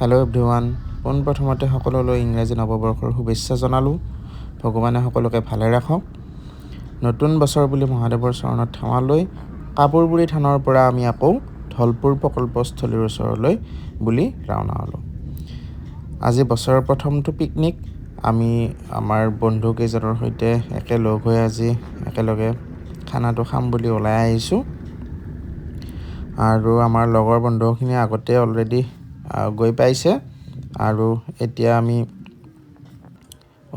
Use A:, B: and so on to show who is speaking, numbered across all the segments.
A: Hello' everyone, পোনপ্ৰথমতে সকলোলৈ ইংৰাজী নৱবৰ্ষৰ শুভেচ্ছা জনালোঁ। ভগৱানে সকলোকে ভালে ৰাখক। নতুন বছৰ বুলি মহাদেৱৰ চৰণত সেৱা লৈ কাপোৰবুৰি থানৰ পৰা আমি আকৌ ধলপুৰ প্ৰকল্পস্থলীৰ ওচৰলৈ বুলি ৰাওনা হ'লোঁ। আজি বছৰৰ প্ৰথমটো পিকনিক। আমি আমাৰ বন্ধু কেইজনৰ সৈতে একেলগ হৈ আজি একেলগে খানাটো খাম বুলি ওলাই আহিছোঁ। আৰু আমাৰ লগৰ বন্ধুখিনি আগতে অলৰেডি গৈ পাইছে। আৰু এতিয়া আমি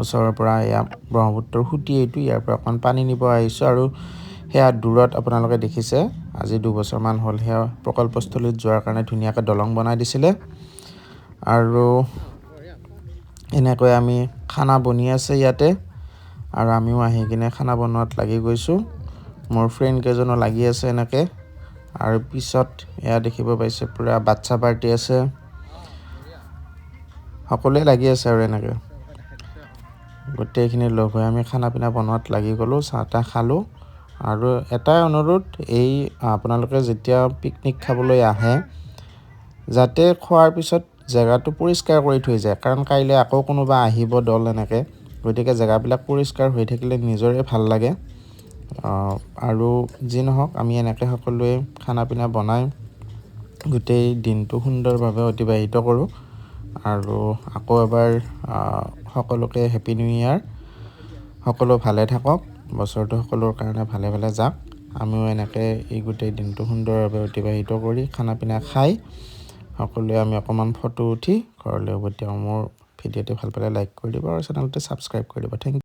A: ওচৰৰ পৰা এয়া ব্ৰহ্মপুত্ৰৰ সুঁতি এইটো, ইয়াৰ পৰা অকণমান পানী নিব আহিছোঁ। আৰু সেয়া দূৰত আপোনালোকে দেখিছে, আজি 2 বছৰমান হ'ল, সেয়া প্ৰকল্পস্থলীত যোৱাৰ কাৰণে ধুনীয়াকৈ দলং বনাই দিছিলে। আৰু এনেকৈ আমি খানা বনি আছে ইয়াতে আৰু আমিও আহি কিনে খানা বনোৱাত লাগি গৈছোঁ। মোৰ ফ্ৰেণ্ড কেইজনো লাগি আছে এনেকৈ। আৰু পিছত এয়া দেখিব পাইছে, পূৰা বাচ্ছা পাৰ্টি আছে, সকলোৱে লাগি আছে। আৰু এনেকৈ গোটেইখিনি লগ হৈ আমি খানা পিনা বনোৱাত লাগি গ'লোঁ, চাহ তাহ খালোঁ। আৰু এটাই অনুৰোধ, এই আপোনালোকে যেতিয়া পিকনিক খাবলৈ আহে, যাতে খোৱাৰ পিছত জেগাটো পৰিষ্কাৰ কৰি থৈ যায়। কাৰণ কাইলৈ আকৌ কোনোবা আহিব দল এনেকৈ, গতিকে জেগাবিলাক পৰিষ্কাৰ হৈ থাকিলে নিজৰে ভাল লাগে। আৰু যি নহওক, আমি এনেকৈ সকলোৱে খানা পিনা বনাই গোটেই দিনটো সুন্দৰভাৱে অতিবাহিত কৰোঁ। আৰু আকৌ এবাৰ সকলোকে হেপী নিউ ইয়াৰ। সকলো ভালে থাকক, বছৰটো সকলোৰ কাৰণে ভালে ভালে যাওক। আমিও এনেকৈ এই গোটেই দিনটো সুন্দৰভাৱে অতিবাহিত কৰি, খানা পিনা খাই সকলোৱে আমি অকণমান ফটো উঠি ঘৰলৈ উভতি আহোঁ। মোৰ ভিডিঅ'টো ভাল পালে লাইক কৰি দিব আৰু চেনেলটো ছাবস্ক্ৰাইব কৰি দিব। Thank.